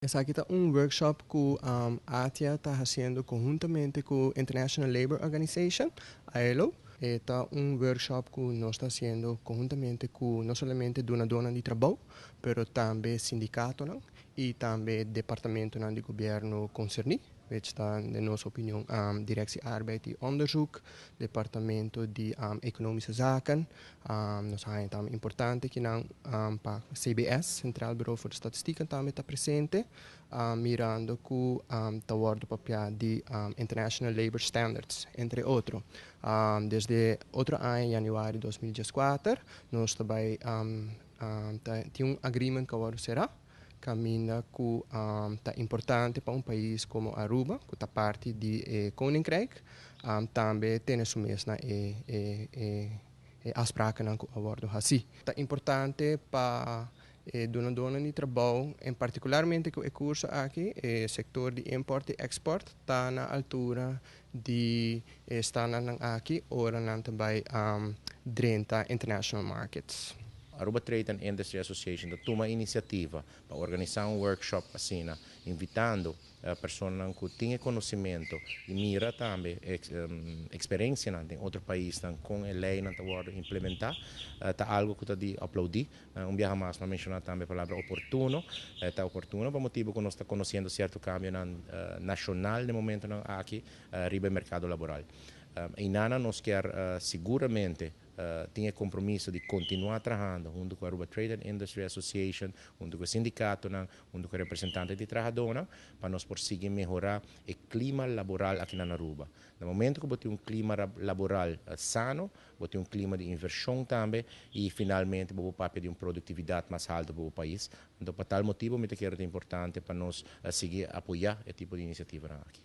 Esaki ta un workshop ku ATIA ta hasiendo konhuntamente ku International Labour Organization, ILO. E ta un workshop ku nos ta hasiendo konhuntamente ku no solamente dunadónan di trabou, pero tambe sindikatonan i tambe departamentonan di gobièrnu konserní, which ta den nos opinion Directie Arbeid i Onderzoek, Departamento di Economische Zaken. Nos haña tambe importante kinan pa CBS, Centraal Bureau voor de Statistieken, tambe ta presente, mirando ku ta wòrdu papiá di International Labour Standards, entre otro. Desde otro aña, yanüari 2014, nos ta bai tin un agreement ku a wòrdu será, kaminda ku ta importante pa un pais komo Aruba, ku ta parti di e Koninkrijk, tambe tene su mes na e afsprakennan ku a wòrdu hasí. Ta importante pa e dunadónan di trabou, en partikularmente ku e kurso aki, e sektor di import i export ta na altura di e standaardnan aki ora nan ta bai drenta international markets. Aruba Trade and Industry Association ta tuma inisiativa pa organisá un workshop asina, invitando personanan ku tin konosementu i mira tambe eksperensianan den otro paisnan kon e leinan ta wòrdu implementá, ta algu ku ta di aplaudí. Un biaha mas, m'a menshoná tambe e palabra oportuno. Ta oportuno pa motibu ku nos ta konosiendo sierto kambionan nashonal den momentonan aki riba e merkado laboral. I nos ke siguramente tin e kompromiso di kontinuá trahando huntu ku Aruba Trade and Industry Association, huntu ku e sindikatonan, huntu ku representante di trahadónan, pa nos por sigui mehorá e klima laboral aki na Aruba. Na momento ku bo tin un klima laboral sano, bo tin un klima di invershon tambe i finalmente bo papia di un produktividat mas haltu pa e pais. Anto, pa tal motibu, mi ta kere ta importante pa nos sigui apoyá e tipo di inisiativa aki.